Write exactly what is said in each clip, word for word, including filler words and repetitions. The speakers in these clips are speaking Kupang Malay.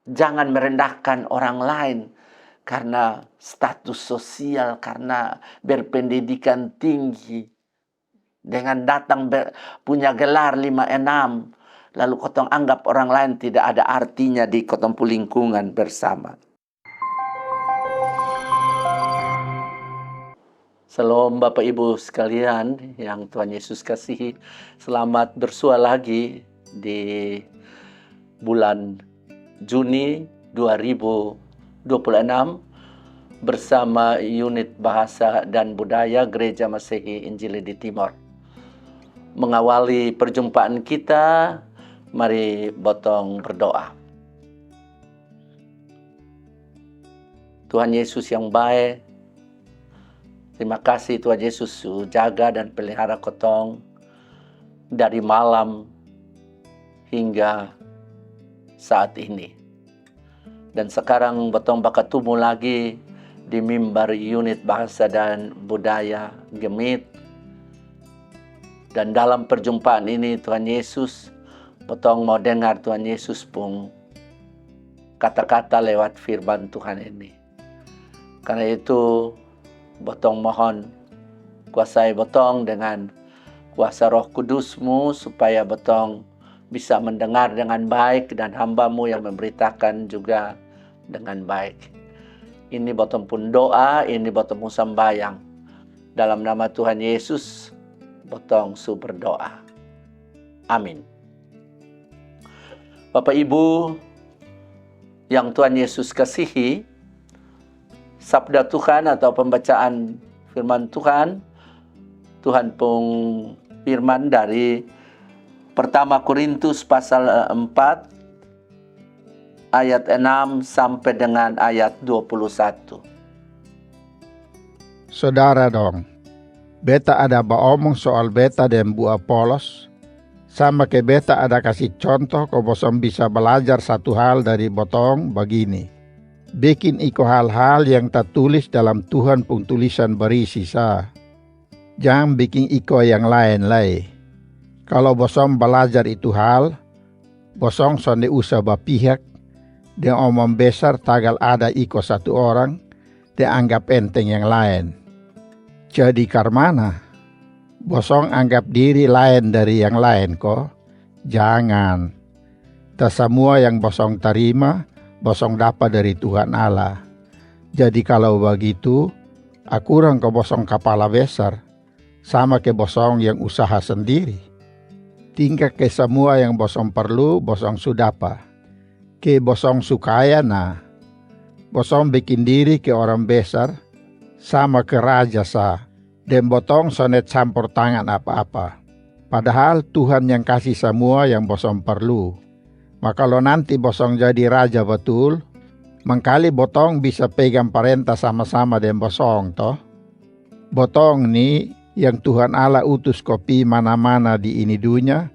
Jangan merendahkan orang lain karena status sosial, karena berpendidikan tinggi. Dengan datang ber- punya gelar lima enam, lalu kotong anggap orang lain tidak ada artinya di kotong pu lingkungan bersama. Shalom Bapak Ibu sekalian yang Tuhan Yesus kasihi. Selamat bersua lagi di bulan Juni dua ribu dua puluh enam bersama Unit Bahasa dan Budaya Gereja Masehi Injili di Timor. Mengawali perjumpaan kita, mari botong berdoa. Tuhan Yesus yang bae, terima kasih Tuhan Yesus su jaga dan pelihara kotong dari malam hingga saat ini. Dan sekarang botong bakatumu lagi di mimbar Unit Bahasa dan Budaya Gemit. Dan dalam perjumpaan ini Tuhan Yesus, botong mau dengar Tuhan Yesus pung kata-kata lewat firman Tuhan ini. Karena itu botong mohon kuasai botong dengan kuasa Roh Kudus-Mu supaya botong bisa mendengar dengan baik dan hamba-Mu yang memberitakan juga dengan baik. Ini botong pun doa, ini botong pun sambayang. Dalam nama Tuhan Yesus, botong su berdoa. Amin. Bapak Ibu yang Tuhan Yesus kasihi, sabda Tuhan atau pembacaan firman Tuhan, Tuhan pung firman dari Pertama Korintus pasal empat ayat enam sampai dengan ayat dua puluh satu. Sodara dong, beta ada baomong soal beta deng bu Apolos, sama ke beta ada kasi contoh ko bosong bisa balajar satu hal dari botong bagini: bikin iko hal-hal yang tatulis dalam Tuhan pung tulisan barisi sa. Jang bikin iko yang laen lai. Kalo bosong balajar itu hal, bosong sonde usa bapihak deng omong besar tagal ada iko satu orang deng anggap enteng yang laen. Jadi karmana? Bosong anggap diri laen dari yang laen ko? Jangan. Tasamua yang bosong tarima, bosong dapa dari Tuhan Allah. Jadi kalo bagitu, akurang ko bosong kapala besar, sama ke bosong yang usaha sandiri? Tingka ke samua yang bosong parlu, bosong su dapa. Ke bosong su kaya na? Bosong bikin diri ke orang besar, sama ke raja sa, deng botong sonde campor tangan apa-apa. Padahal Tuhan yang kasi samua yang bosong parlu. Ma kalo nanti bosong jadi raja batul, mangkali botong bisa pegang parenta sama-sama deng bosong to? Botong ni yang Tuhan Allah utus ko pi mana-mana di ini dunya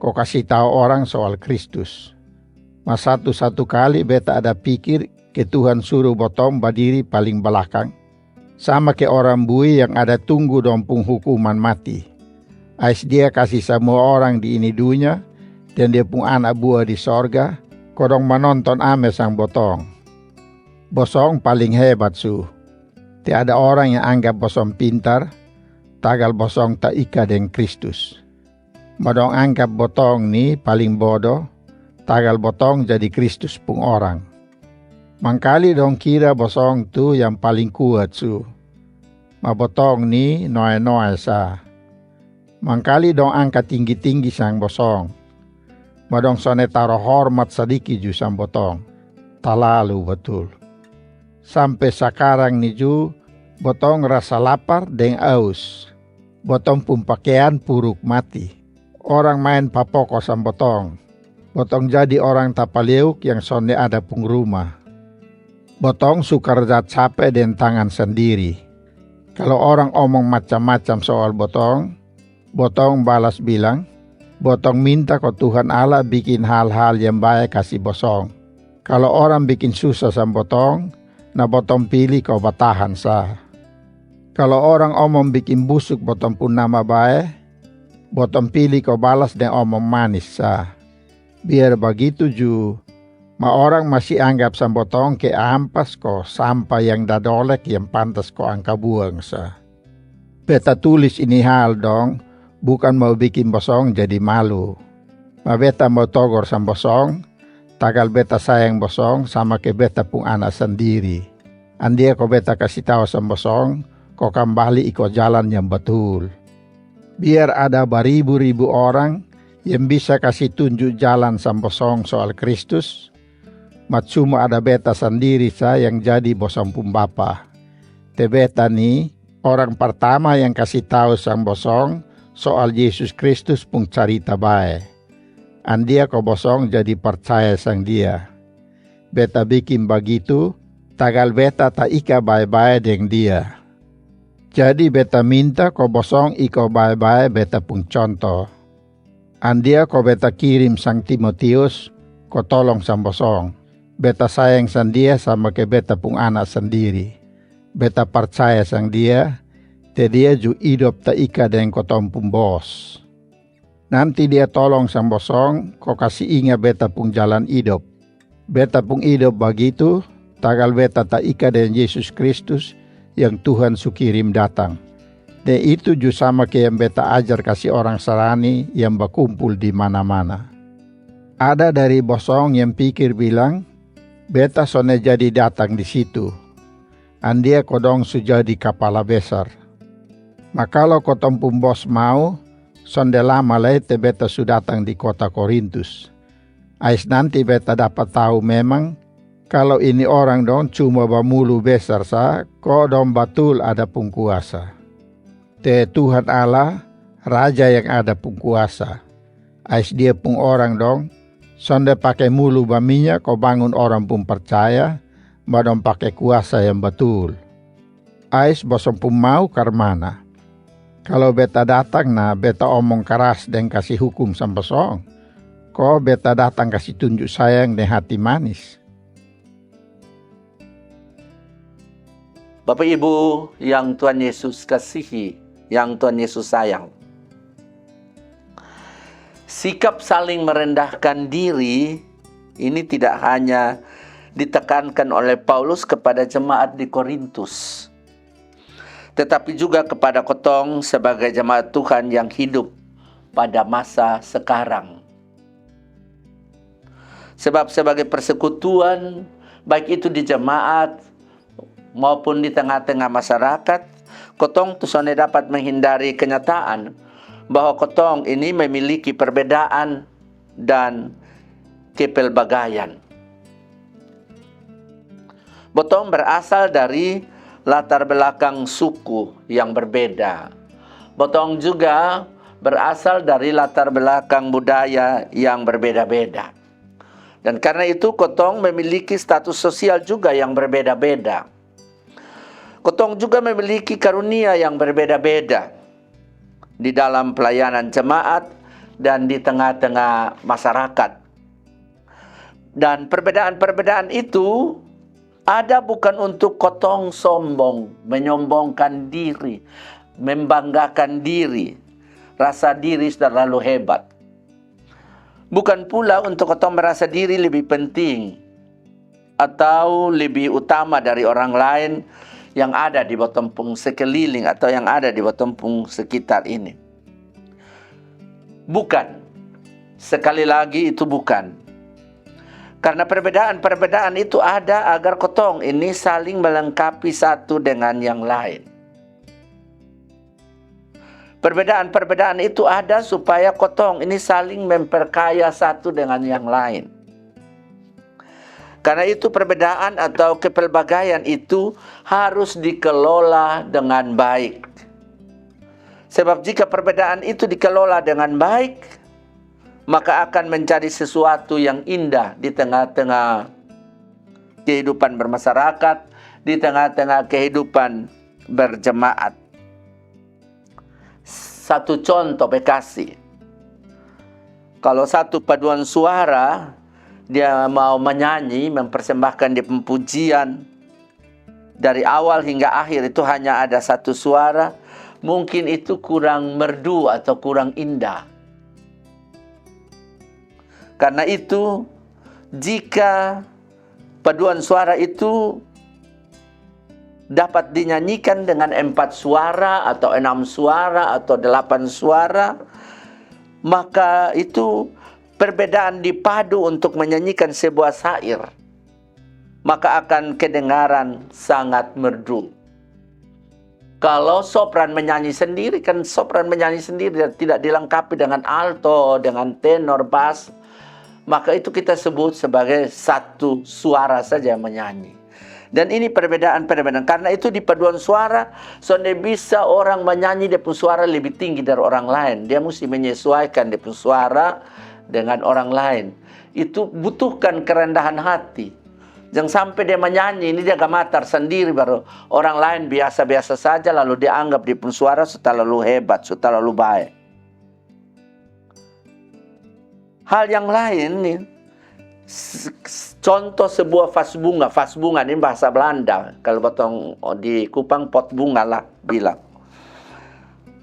ko kasi tau orang soal Kristus. Ma satu-satu kali beta ada pikir ke Tuhan suru botong badiri paling balakang, sama ke orang bui yang ada tunggu dong pung hukuman mati. Ais Dia kasi samua orang di ini dunya deng Dia pung ana bua di sorga ko dong manonton ame sang botong. Bosong paling hebat su. Tiada orang yang anggap bosong pintar tagal bosong taika deng Kristus. Ma dong anggap botong ni paling bodo tagal botong jadi Kristus pung orang. Mangkali dong kira bosong tu yang paling kuat su, ma botong ni noe-noe sa. Mangkali dong angka tinggi-tinggi sang bosong, ma dong sonde taro hormat sadiki ju sang botong. Talalu batul. Sampe sakarang ni ju botong rasa lapar deng aus. Botong pung pakean puruk mati. Orang maen papoko sang botong. Botong jadi orang tapaleuk yang sonde ada pung ruma. Botong su karja cape deng tangan sandiri. Kalo orang omong macam-macam soal botong, botong balas bilang, botong minta ko Tuhan Allah bikin hal-hal yang bae kasi bosong. Kalo orang bikin susa sang botong, na botong pili ko batahan sa. Kalo orang omong bikin busuk botong pung nama bae, botong pili ko balas deng omong manis sa. Biar bagitu ju, Ma orang masi anggap sang botong ke ampas ko sampa yang dadolek yang pantas ko angka buang sa. Beta tulis ini hal dong, bukan mau bikin bosong jadi malu. Ma beta mau togor sang bosong, tagal beta sayang bosong sama ke beta pung ana sandiri. Andia ko beta kasi tau sang bosong, ko kambali iko jalan yang batul. Biar ada baribu-ribu orang yang bisa kasi tunju jalan sang bosong soal Kristus, ma cuma ada beta sandiri sa yang jadi bosong pung bapa. Te beta ni orang partama yang kasi tau sang bosong soal Yesus Kristus pung carita bae. Andia ko bosong jadi parcaya sang dia. Beta bikin bagitu, tagal beta taika bae-bae deng dia. Jadi beta minta ko bosong iko bae-bae beta pung conto. Andia ko beta kirim sang Timotius, ko tolong sang bosong. Beta sayang sang dia sama ke beta pung ana sandiri. Beta parcaya sang dia, te dia ju idop taika deng kotong pung bos. Nanti dia tolong sang bosong, ko kasi inga beta pung jalan idop. Beta pung idop bagitu, tagal beta taika deng Yesus Kristus yang Tuhan su kirim datang. Deng itu ju sama ke yang beta ajar kasi orang sarani yang bakumpul di mana-mana. Ada dari bosong yang pikir bilang, beta sonde jadi datang di situ. Andia ko dong su jadi kapala besar. Ma kalo kotong pung bos mau, sonde lama lai te beta su datang di kota Korintus. Ais nanti beta dapa tau memang, kalo ini orang dong cuma bamulu besar sa, ko dong batul ada pung kuasa. Te Tuhan Allah, Raja yang ada pung kuasa. Ais dia pung orang dong, sonde pake mulu baminya ko bangun orang pung parcaya, ma dong pake kuasa yang batul. Ais bosong pung mau karmana? Kalo beta datang na beta omong karas deng kasi hukum sang bosong, ko beta datang kasi tunju sayang deng hati manis? Bapak Ibu yang Tuhan Yesus kasihi, yang Tuhan Yesus sayang. Sikap saling merendahkan diri ini tidak hanya ditekankan oleh Paulus kepada jemaat di Korintus, tetapi juga kepada kotong sebagai jemaat Tuhan yang hidup pada masa sekarang. Sebab sebagai persekutuan, baik itu di jemaat maupun di tengah-tengah masyarakat, kotong tu sonde dapat menghindari kenyataan bahwa kotong ini memiliki perbedaan dan kepelbagaian. Botong berasal dari latar belakang suku yang berbeda. Botong juga berasal dari latar belakang budaya yang berbeda-beda. Dan karena itu, kotong memiliki status sosial juga yang berbeda-beda. Kotong juga memiliki karunia yang berbeda-beda di dalam pelayanan jemaat dan di tengah-tengah masyarakat. Dan perbedaan-perbedaan itu ada bukan untuk kotong sombong, menyombongkan diri, membanggakan diri, rasa diri sudah lalu hebat. Bukan pula untuk kotong merasa diri lebih penting atau lebih utama dari orang lain yang ada di botong pung sekeliling atau yang ada di botong pung sekitar ini. Bukan. Sekali lagi, itu bukan. Karena perbedaan-perbedaan itu ada agar kotong ini saling melengkapi satu dengan yang lain. Perbedaan-perbedaan itu ada supaya kotong ini saling memperkaya satu dengan yang lain. Karena itu, perbedaan atau kepelbagaian itu harus dikelola dengan baik. Sebab jika perbedaan itu dikelola dengan baik, maka akan menjadi sesuatu yang indah di tengah-tengah kehidupan bermasyarakat, di tengah-tengah kehidupan berjemaat. Satu contoh be kasi. Kalo satu paduan suara, dia mau manyanyi, mempersembahkan dia pung pujian, dari awal hingga akhir itu hanya ada satu suara, mungkin itu kurang merdu atau kurang indah. Karena itu, Jika paduan suara itu dapat dinyanyikan dengan empat suara atau enam suara atau delapan suara, maka itu perbedaan dipadu untuk menyanyikan sebuah syair, maka akan kedengaran sangat merdu. Kalau sopran menyanyi sendiri, kan sopran menyanyi sendiri dan tidak dilengkapi dengan alto, dengan tenor, bas, maka itu kita sebut sebagai satu suara saja yang menyanyi. Dan ini perbedaan-perbedaan. Karena itu di paduan suara, sonde bisa orang menyanyi dia pun suara lebih tinggi dari orang lain. Dia mesti menyesuaikan dia pun suara dengan orang lain. Itu butuhkan kerendahan hati. Jangan sampai dia menyanyi ini dia gamatar sendiri, baru orang lain biasa-biasa saja, lalu dia anggap dia pun suara su talalu hebat, su talalu bae. Hal yang lain nih, s- s- contoh sebuah vas bunga. Vas bunga ini bahasa Belanda. Kalau botong di Kupang, pot bunga lah bilang.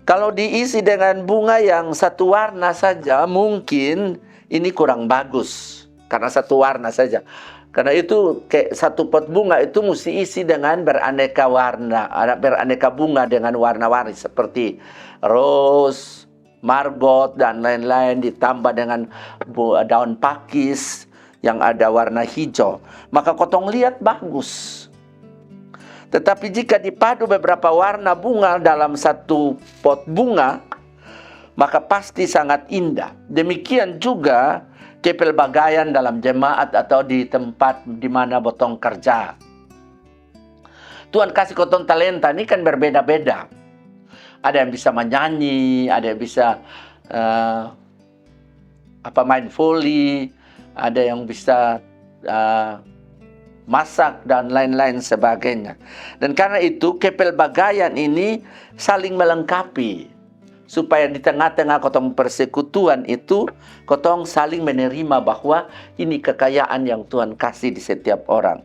Kalau diisi dengan bunga yang satu warna saja, mungkin ini kurang bagus karena satu warna saja. Karena itu, kayak satu pot bunga itu mesti isi dengan beraneka warna, ada beraneka bunga dengan warna-warni seperti rose, margot, dan lain-lain, ditambah dengan bu- daun pakis yang ada warna hijau. Maka kotong lihat bagus. Tetapi jika dipadu beberapa warna bunga dalam satu pot bunga, maka pasti sangat indah. Demikian juga kepelbagaian dalam jemaat atau di tempat di mana botong kerja. Tuhan kasih kotong talenta ini kan berbeda-beda. Ada yang bisa menyanyi, ada yang bisa eh, apa, main voli, ada yang bisa eh, masak dan lain-lain sebagainya. Dan karena itu kepelbagaian ini saling melengkapi, supaya di tengah-tengah kotong persekutuan itu, kotong saling menerima bahwa ini kekayaan yang Tuhan kasih di setiap orang.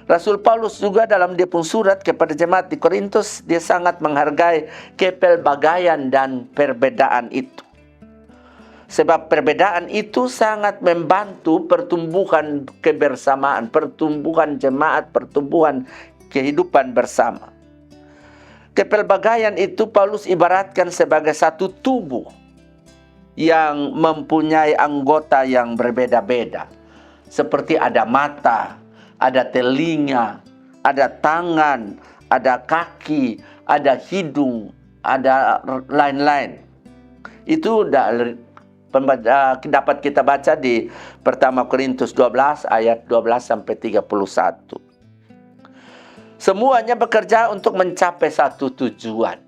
Rasul Paulus juga dalam dia pun surat kepada jemaat di Korintus, dia sangat menghargai kepelbagaian dan perbedaan itu. Sebab perbedaan itu sangat membantu pertumbuhan kebersamaan, pertumbuhan jemaat, pertumbuhan kehidupan bersama. Kepelbagaian itu Paulus ibaratkan sebagai satu tubuh yang mempunyai anggota yang berbeda-beda. Seperti ada mata, ada telinga, ada tangan, ada kaki, ada hidung, ada lain-lain. Itu da- pemba- ah, dapat kita baca di Pertama Korintus dua belas ayat dua belas sampai tiga puluh satu. Semuanya bekerja untuk mencapai satu tujuan.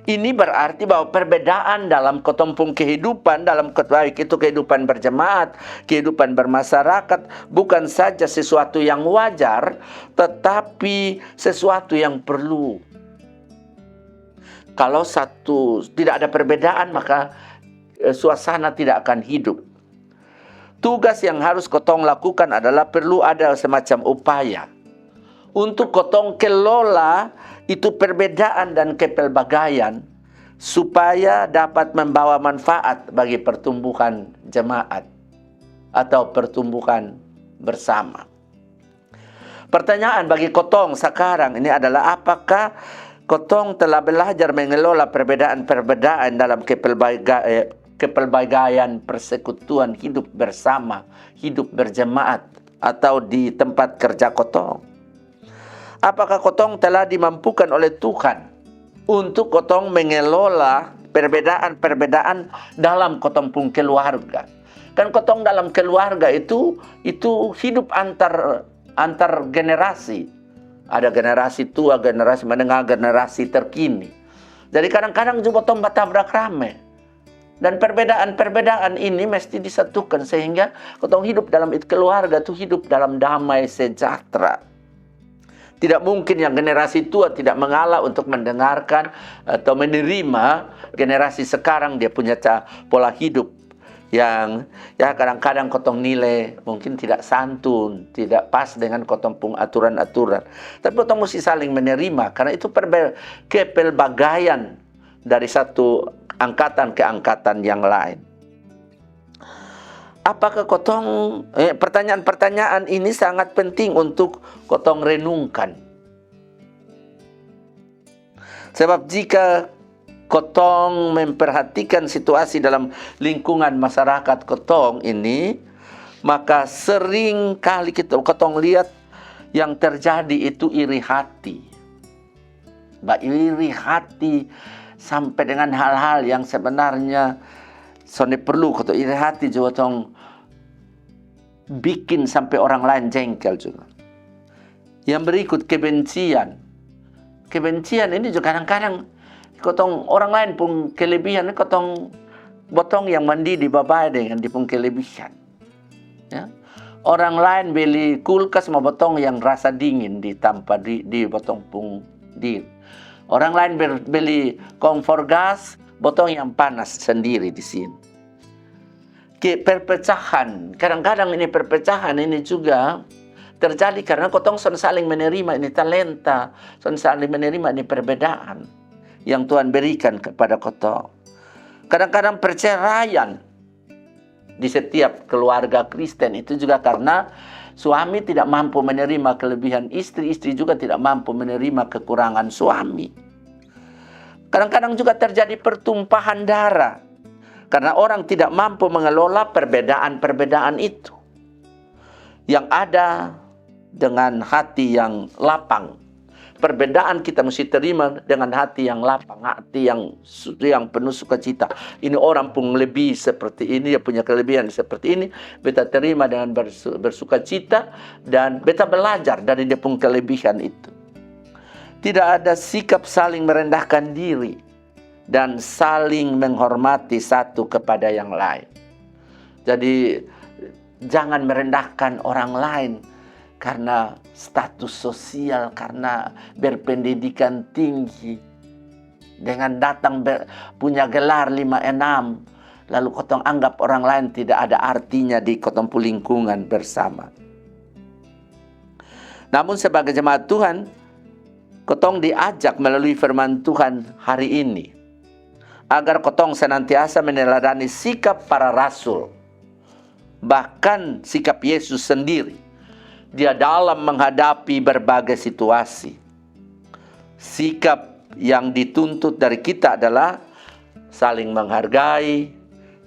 Ini berarti bahwa perbedaan dalam kotong pung kehidupan, dalam ket- baik itu kehidupan berjemaat, kehidupan bermasyarakat, bukan saja sesuatu yang wajar, tetapi sesuatu yang perlu. Kalau satu tidak ada perbedaan, maka eh, suasana tidak akan hidup. Tugas yang harus kotong lakukan adalah perlu ada semacam upaya untuk kotong kelola itu perbedaan dan kepelbagaian supaya dapat membawa manfaat bagi pertumbuhan jemaat atau pertumbuhan bersama. Pertanyaan bagi kotong sekarang ini adalah, apakah kotong telah belajar mengelola perbedaan-perbedaan dalam kepelbaga- eh, kepelbagaian persekutuan hidup bersama, hidup berjemaat, atau di tempat kerja kotong? Apakah kotong telah dimampukan oleh Tuhan untuk kotong mengelola perbedaan-perbedaan dalam kotong pung keluarga? Kan kotong dalam keluarga itu, itu hidup antar antar generasi. Ada generasi tua, generasi menengah, generasi terkini. Jadi kadang-kadang juga tong batabrak rame. Dan perbedaan-perbedaan ini mesti disatukan sehingga kotong hidup dalam it- keluarga tu hidup dalam damai sejahtera. Tidak mungkin yang generasi tua tidak mengalah untuk mendengarkan atau menerima generasi sekarang dia punya ca- pola hidup yang ya kadang-kadang kotong nilai mungkin tidak santun, tidak pas dengan kotong pung aturan-aturan. Tapi kotong mesti saling menerima karena itu perbe- kepelbagaian dari satu angkatan ke angkatan yang lain. Apakah kotong, eh, pertanyaan-pertanyaan ini sangat penting untuk kotong renungkan. Sebab jika kotong memperhatikan situasi dalam lingkungan masyarakat kotong ini, maka sering kali kita, kotong lihat yang terjadi itu iri hati. Ba iri hati sampai dengan hal-hal yang sebenarnya sonde perlu kotong iri hati juga, tong bikin sampai orang lain jengkel juga. Yang berikut, kebencian. Kebencian ini juga kadang-kadang kotong orang lain pung kelebihan, kotong botong yang mandi di babae dengan dia pung kelebihan. Ya. Orang lain beli kulkas, ma botong yang rasa dingin di tampa di, di botong pung diri. Orang lain ber- beli kompor gas, botong yang panas sendiri di sini. Ke perpecahan. Kadang-kadang ini perpecahan ini juga terjadi karena kotong son saling menerima ini talenta, son saling menerima ini perbedaan yang Tuhan berikan kepada kotong. Kadang-kadang perceraian di setiap keluarga Kristen itu juga karena suami tidak mampu menerima kelebihan istri, istri juga tidak mampu menerima kekurangan suami. Kadang-kadang juga terjadi pertumpahan darah karena orang tidak mampu mengelola perbedaan-perbedaan itu. Yang ada dengan hati yang lapang. Perbedaan kita mesti terima dengan hati yang lapang, hati yang su- yang penuh sukacita. Ini orang pun lebih seperti ini, dia punya kelebihan seperti ini, beta terima dengan bersu- bersukacita dan beta belajar dari dia pun kelebihan itu. Tidak ada sikap saling merendahkan diri dan saling menghormati satu kepada yang lain. Jadi, jangan merendahkan orang lain karena status sosial, karena berpendidikan tinggi. Dengan datang ber- punya gelar lima enam, lalu kotong anggap orang lain tidak ada artinya di kotong pung lingkungan bersama. Namun sebagai jemaat Tuhan, kotong diajak melalui firman Tuhan hari ini agar kotong senantiasa meneladani sikap para rasul, bahkan sikap Yesus sendiri. Dia dalam menghadapi berbagai situasi. Sikap yang dituntut dari kita adalah saling menghargai,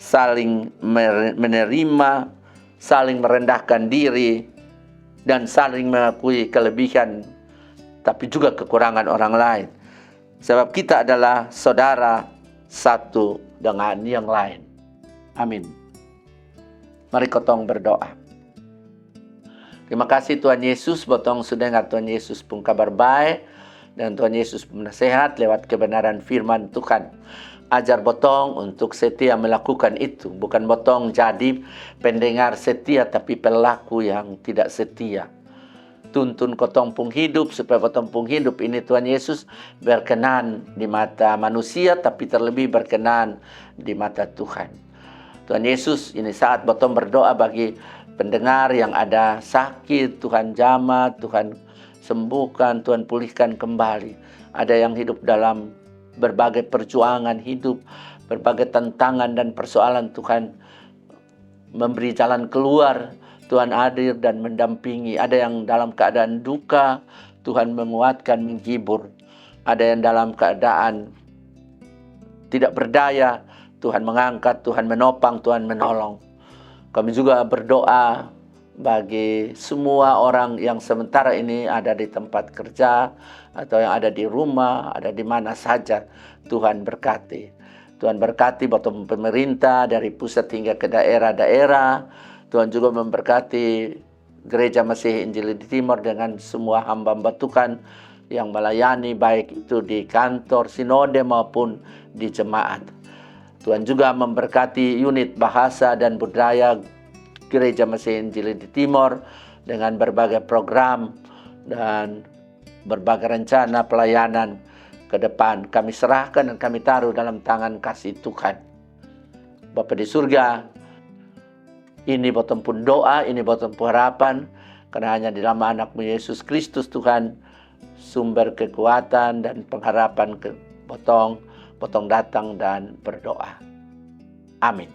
saling mer- menerima, saling merendahkan diri, dan saling mengakui kelebihan, tapi juga kekurangan orang lain. Sebab kita adalah saudara satu dengan yang lain. Amin. Mari kotong berdoa. Terima kasih Tuhan Yesus, botong su dengar Tuhan Yesus pung kabar bae dan Tuhan Yesus pung nasehat lewat kebenaran firman Tuhan. Ajar botong untuk setia melakukan itu. Bukan botong jadi pendengar setia, tapi pelaku yang tidak setia. Tuntun kotong pung hidup supaya kotong pung hidup ini Tuhan Yesus berkenan di mata manusia, tapi terlebih berkenan di mata Tuhan. Tuhan Yesus, ini saat botong berdoa bagi pendengar yang ada sakit, Tuhan jama, Tuhan sembuhkan, Tuhan pulihkan kembali. Ada yang hidup dalam berbagai perjuangan hidup, berbagai tantangan dan persoalan, Tuhan memberi jalan keluar, Tuhan hadir dan mendampingi. Ada yang dalam keadaan duka, Tuhan menguatkan, menghibur. Ada yang dalam keadaan tidak berdaya, Tuhan mengangkat, Tuhan menopang, Tuhan menolong. Kami juga berdoa bagi semua orang yang sementara ini ada di tempat kerja atau yang ada di rumah, ada di mana saja. Tuhan berkati. Tuhan berkati botong pemerintah dari pusat hingga ke daerah-daerah. Tuhan juga memberkati Gereja Masehi Injili di Timor dengan semua hamba-hamba Tuhan yang melayani, baik itu di kantor sinode maupun di jemaat. Tuhan juga memberkati unit bahasa dan budaya Gereja Masehi Injili di Timor dengan berbagai program dan berbagai rencana pelayanan ke depan. Kami serahkan dan kami taruh dalam tangan kasih Tuhan. Bapa di surga, ini botong pung doa, ini botong pung harapan, karena hanya di dalam Anak-Mu Yesus Kristus Tuhan, sumber kekuatan dan pengharapan ke botong, botong datang dan berdoa. Amin.